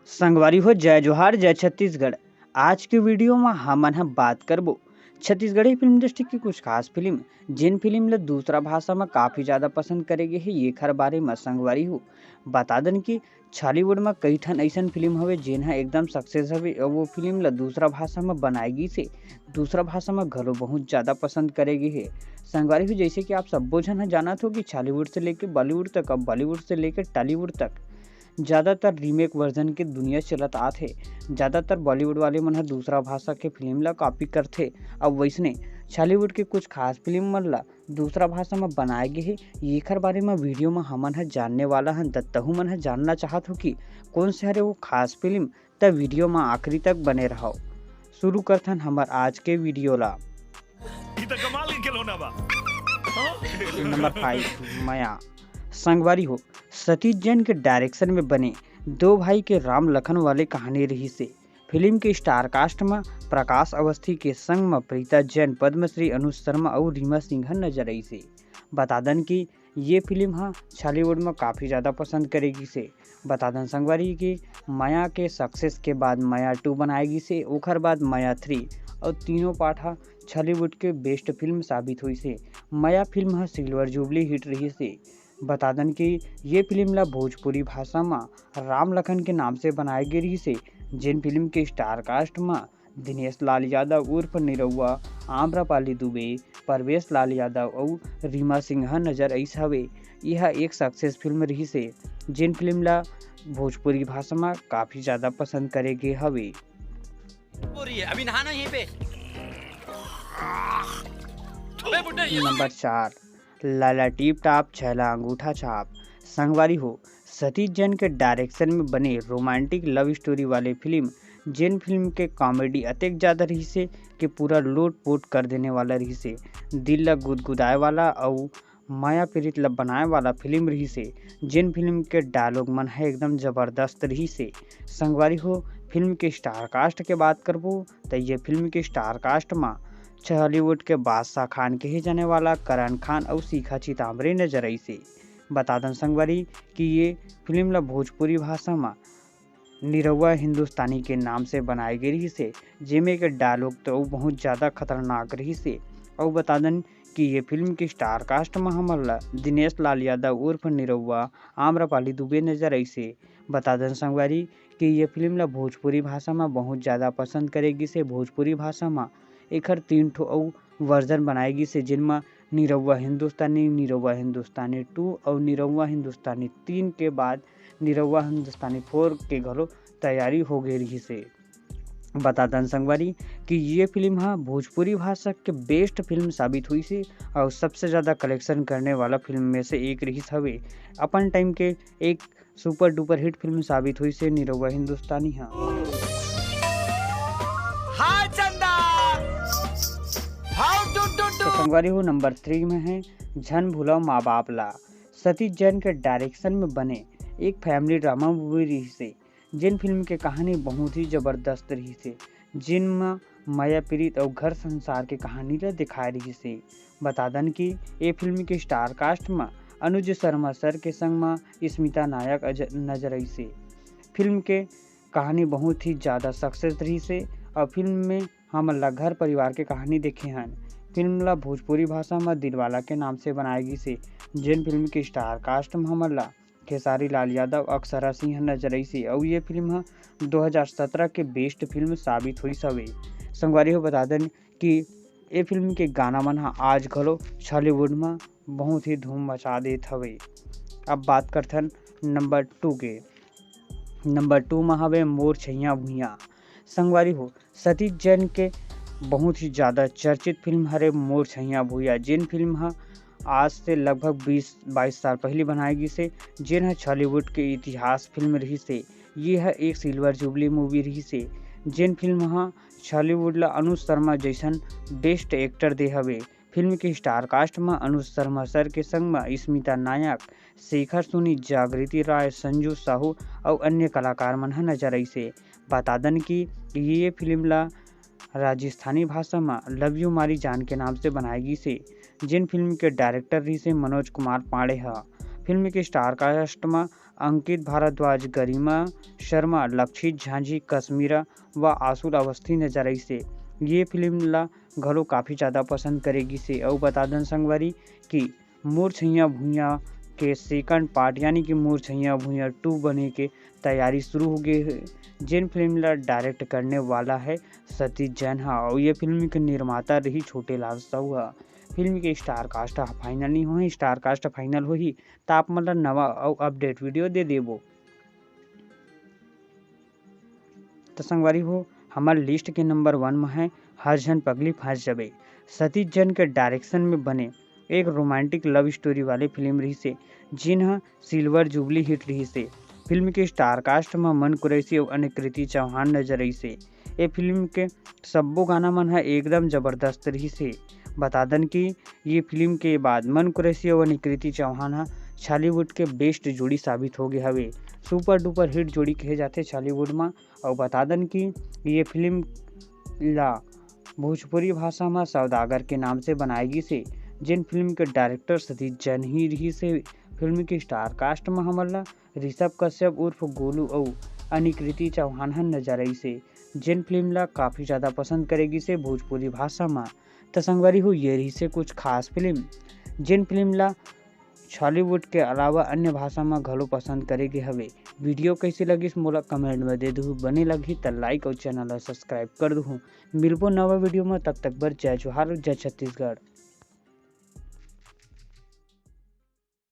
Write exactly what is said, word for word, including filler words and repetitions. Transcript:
संगवारी हो, जय जोहार, जय छत्तीसगढ़। आज के वीडियो म हमन ह बात करबो छत्तीसगढ़ी फिल्म इंडस्ट्री के कुछ खास फिल्म, जिन फिल्म ल दूसरा भाषा म काफी ज्यादा पसंद करे गे हे, येखर बारे म। संगवारी हो, बता दन कि छॉलीवुड म कई ठन अइसन फिल्म हवे, जेन ह एकदम सक्सेस हवे, अउ वो फिल्म ल दूसरा भाषा म बनाए गिस हे, दूसरा भाषा म घलो बहुत ज्यादा पसंद करे गे हे। संगवारी हो, जैसे कि आप सब्बो झन ह जानत हो कि छॉलीवुड से लेके बॉलीवुड तक, अब बॉलीवुड से लेके टॉलीवुड तक, ज्यादातर रीमेक वर्जन के दुनिया चलत आत हे। ज्यादातर बॉलीवुड वाले मन ह दूसरा भाषा के फिल्म ला कॉपी करथे। अब वैसने छॉलीवुड के कुछ खास फिल्म मन ला दूसरा भाषा म बनाए गे हे। येखर बारे म वीडियो म हमन ह जानने वाला हन, त तहू मन ह जानना चाहत हो कि कौन से हरे वो खास फिल्म, त वीडियो म आखिरी तक बने रहव। शुरू करथन हमर आज के वीडियो ला। ई त कमाल के खिलौना बा। नंबर फाइव, मया। संगवारी हो, सतीश जैन के डायरेक्शन में बने दो भाई के राम लखन वाले कहानी रहिस हे। फिल्म के स्टार कास्ट म प्रकाश अवस्थी के संग म प्रीता जैन, पद्मश्री अनुज शर्मा अउ रीमा सिंह नजर आइस हे। बता दन कि ये फिल्म ह छॉलीवुड म काफी ज्यादा पसंद करे गिस हे। बता दन संगवारी कि मया के सक्सेस के बाद मया टू बनाए गिस हे, ओखर बाद मया थ्री, अउ तीनों पार्ट ह छॉलीवुड के बेस्ट फिल्म साबित होइस हे। मया फिल्म ह सिल्वर जुबली हिट रहिस हे। बता दन कि ये फिल्म ला भोजपुरी भाषा म राम लखन के नाम से बनाए गे रहिस हे, जेन फिल्म के स्टार कास्ट म दिनेश लाल यादव उर्फ निरहुआ, आम्रपाली दुबे, परवेश लाल यादव अउ रीमा सिंह नजर आइस हवे। यह एक सक्सेस फिल्म रहिस हे, जेन फिल्म ला भोजपुरी भाषा म काफी ज्यादा पसंद करे गे हवे। हो रही है, अभी नहाना यहीं पे। अबे बुड्ढे, ये नंबर चार, लाला टीप टाप छैला अंगूठा छाप। संगवारी हो, सतीश जैन के डायरेक्शन में बने रोमांटिक लव स्टोरी वाले फिल्म, जेन फिल्म के कॉमेडी अतेक ज्यादा रहिस हे कि पूरा लोट पोट कर देने वाला रहिस हे। दिल ला गुदगुदाए वाला अउ मया पीरित ला बनाए वाला फिल्म रहिस हे, जेन फिल्म के डायलॉग मन ह एकदम जबरदस्त रहिस हे। संगवारी हो, फिल्म के स्टार कास्ट के बात करबो, त ये फिल्म के स्टार कास्ट म छॉलीवुड के बादशाह खान कहे जाने वाला करण खान अउ शिखा चिताम्बरे नजर आइस हे। बता दन संगवारी कि ये फिल्म ला भोजपुरी भाषा म निरहुआ हिंदुस्तानी के नाम से बनाए गे रहिस हे, जेमे के डायलॉग तो अउ बहुत ज्यादा खतरनाक रहिस हे। अउ बता दन कि ये फिल्म के स्टार कास्ट म हमन ला दिनेश लाल यादव उर्फ निरहुआ, आम्रपाली दुबे नजर आइस हे। बता दन संगवारी कि ये फिल्म ला भोजपुरी भाषा म बहुत ज्यादा पसंद करे गिस हे। भोजपुरी भाषा म एखर तीन ठो अउ वर्जन बनाए गिस हे, जिन म निरहुआ हिंदुस्तानी, निरहुआ हिंदुस्तानी टू अउ निरहुआ हिंदुस्तानी तीन के बाद निरहुआ हिंदुस्तानी फोर के घलो तैयारी हो गे रहिस हे। बता दन संगवारी कि ये फिल्म ह भोजपुरी भाषा के बेस्ट फिल्म साबित होइस हे अउ सबसे ज्यादा कलेक्शन करने वाला फिल्म में से एक रहिस हवे। अपन टाइम के एक सुपर डुपर हिट फिल्म साबित होइस हे निरहुआ हिंदुस्तानी ह। हाय चंदा, हाउ टू टू तो टू। संगवारी हो, नंबर थ्री में है झन भूलव माँ बाप ला। सतीश जैन के डायरेक्शन में बने एक फैमिली ड्रामा मूवी रहिस हे, जेन फिल्म के कहानी बहुत ही जबरदस्त रहिस हे, जिन म मया पीरित अउ घर संसार के कहानी ला दिखाए रहिस हे। बता दन कि ए फिल्म के स्टार कास्ट म अनुज शर्मा सर के संग म स्मिता नायक अज-, नजर आइस हे। फिल्म के कहानी बहुत ही ज्यादा सक्सेस रहिस हे अउ फिल्म में हमन ला घर परिवार के कहानी देखे हन। फिल्म ला भोजपुरी भाषा म दिलवाला के नाम से बनाए गिस हे, जेन फिल्म के स्टार कास्ट म हमन ला खेसारी लाल यादव, अक्षरा सिंह नजर आइस हे अउ ये फिल्म ह दो हज़ार सत्रह के बेस्ट फिल्म साबित होइस हवे। संगवारी हो, बता देन कि ए फिल्म के गाना मन ह आज घलो छॉलीवुड म बहुत ही धूम मचा देत हवे। अब बात करथन नंबर टू के। नंबर टू म हवे मोर छैया भुइयां। संगवारी हो, सतीश जैन के बहुत ही ज्यादा चर्चित फिल्म हरे मोर छैया भुइयां, जेन फिल्म ह आज से लगभग बीस बाईस साल पहले बनाए गिस हे, जेन ह छॉलीवुड के इतिहास फिल्म रहिस हे। ये ह एक सिल्वर जुबली मूवी रहिस हे, जेन फिल्म ह छॉलीवुड ला अनुज शर्मा जैसन बेस्ट एक्टर दे हवे। फिल्म के स्टार कास्ट म अनुज शर्मा सर के संग म स्मिता नायक, शेखर सोनी, जागृति राय, संजू साहू अउ अन्य कलाकार मन ह नजर आइस हे। बता दन कि ये फिल्म ला राजस्थानी भाषा म लव यू मारी जान के नाम से बनाए गिस हे, जेन फिल्म के डायरेक्टर रहिस हे मनोज कुमार पांडे ह। फिल्म के स्टार कास्ट म अंकित भारद्वाज, गरिमा शर्मा, लक्षित झांझी, कश्मीरा व आशुल अवस्थी नजर आइसे। ये फिल्म ला घलो काफ़ी ज़्यादा पसंद करे गिसे। अउ बता दन संगवारी कि मोर छैया भुइयां के सेकंड पार्ट यानी कि मोर छैया भुइयां टू बने के तैयारी शुरू हो गए हे, जेन फिल्म ला डायरेक्ट करने वाला है सतीश जैन हा। अउ ये फिल्म के निर्माता रही छोटे लाल साहू हा। फिल्म के स्टार कास्ट ह फाइनल नहीं होही, स्टार कास्ट फाइनल होही त आप मन ला नवा अउ अपडेट वीडियो दे देबो। त संगवारी हो, हमर लिस्ट के नंबर वन म है हर झन पगली फंस जबे। सतीश जैन के डायरेक्शन में बने एक रोमांटिक लव स्टोरी वाले फिल्म रहिसे, जिन ह सिल्वर जुबली हिट रहिसे। फिल्म के स्टार कास्ट म मन कुरैशी अउ अनुकृति चौहान नजर आइसे। ए फिल्म के सब्बो गाना मन ह एकदम जबरदस्त रहिसे। बता दन कि ये फिल्म के बाद मन कुरैशी अउ अनुकृति चौहान ह छॉलीवुड के बेस्ट जोड़ी साबित हो गे हवे। सुपर डुपर हिट जोड़ी कहे जाथे छॉलीवुड म। अउ बता दन कि ये फिल्म ला भोजपुरी भाषा म सौदागर के नाम से बनाए गिस हे, जेन फिल्म के डायरेक्टर सतीश जैन ही रहिस हे। फिल्म के स्टार कास्ट म हमन ला ऋषभ कश्यप उर्फ गोलू अउ अनिकृति चौहान ह नजर आइस हे, जेन फिल्म ला काफ़ी ज़्यादा पसंद करे गिस हे भोजपुरी भाषा म। त संगवारी हो, ये रहिस हे कुछ खास फिल्म, जेन फिल्म ला छॉलीवुड के अलावा अन्य भाषा म घलो पसंद करे गे हवे। वीडियो कइसे लगिस मोला कमेंट म दे दुहू, बने लगही त लाइक अउ चैनल ला सब्सक्राइब कर दुहू। मिलबो नवा वीडियो म, तब तक बर जय जोहार, जय छत्तीसगढ़।